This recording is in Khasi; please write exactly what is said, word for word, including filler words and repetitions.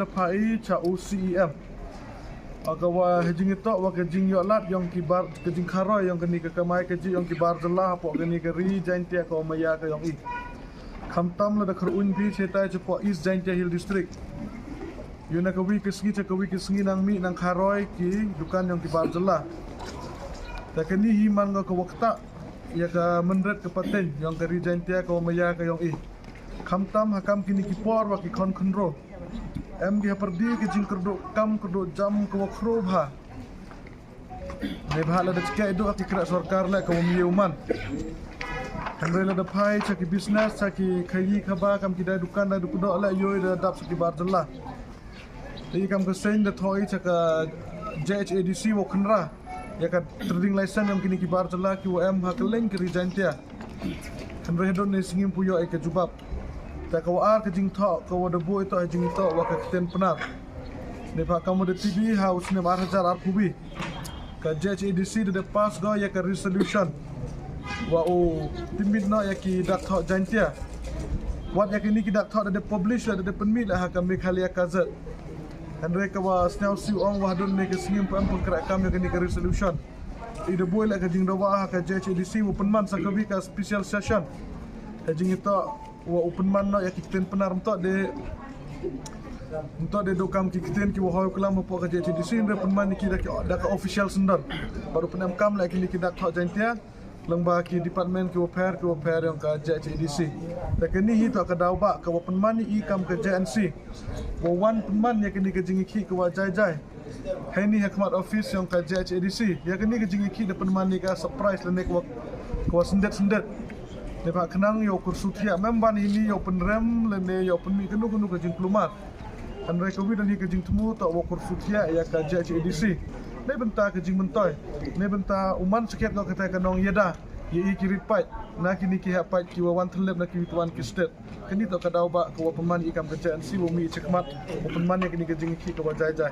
Pha i cha u C E M. Ka wa ha jingitoh wa ka jingïoh lad yong ki bar, ka jingkharoi yong kani ka kamai kajih yong ki bar jylla hapoh kani ka ri Jaintia ka wa maya ka yong i. Khamtam lada kyrpad phi chetai chapoh East Jaintia Hill District. Ïoh na kawi ka sngi cha kawi ka sngi nang mih nang kharoi ki dukan yong ki bar jylla. Ta kani hi man ka wa kata ïa ka mynret ka pateng yong ka ri Jaintia ka wa maya ka yong i. Khamtam ha kam kini ki por wa ki khon khynro. Em ki ha pyrdi ki jingkyrduh kam kyrduh jam ka wa khro bha. Neibhah lada chkeh duh ha ki kreh sorkar leh ka wa mih u man. Hynrei lada phai cha ki business cha ki khaïi khaba kam ki dai dukan dai dukdoh leh ïoh da dap cha ki bar jylla. Te i kam ka seng da thoh i cha ka J H A D C wa khynra ïa ka trading license yong kini ki bar jylla ki wa em ha ka leng ka ri Jaintia. Hynrei hadon ne sngi ym pu ïoh i ka jubab. Ta ka wa ar ka jingthoh ka wa da buh i toh i jingthoh wa ka ktien Pnar. Neibhah kam wa da tip i ha u snem ar hajar ar phew wi ka J H A D C da da pass go ïa ka resolution wa u pynmih noh ïa ki dak thoh Jaintia. Wat ïa kini ki dak thoh da da publish leh da da pynmih leh ha ka Meghalaya Gazette. Hynrei ka wa sniaw siew ong wa hadon ne ka sngi ym pu em pynkreh kam ïa kini ka resolution. I da buh leh ka jingdawa ha ka J H A D C wa pynman sa kawi ka special session. Ka jingitoh wa u pynman noh ïa ki ktien Pnar mynta de mynta de do kam ki ktien ki wa hoi klam hapoh ka J H A D C hynrei pynman ki da ki da ka official syndon. Bad u pynem kam leh kini ki dak thoh Jaintia. Lyngba ki department ki wa pher ki wa pher yong ka J H A D C. Ta kani hi toh ka daw ba ka wa pynman i kam ka J N C. Wa wan pynman ïa kini ka jingïakhih ka wa jai jai. Hei ni ha khmat office yong ka J H A D C. Ïa kani ka jingïakhih da pynman i ka surprise lane ka wa ka wa syndet syndet. Neibhah khnang ïoh kur suthiah mem ban hi ni ïoh pynrem lane ïoh pynmih kanu kanu ka jingkulmar. Hynrei kawi don hi ka jingthmu toh wa kur suthiah ïa ka J H A D C. Nei bynta ka jingmyntoi. Nei bynta u man sakhiat noh kata ka nong ïada. Ïa i ki rit paid na kini ki heh paid ki wa wan thyllep na kiwi ki wan ki stet. Kani toh ka daw ba ka wa pynman i kam ka J N C wa mih i chakhmat wa pynman ïa kini ka jingïakhih ka wa jai jai.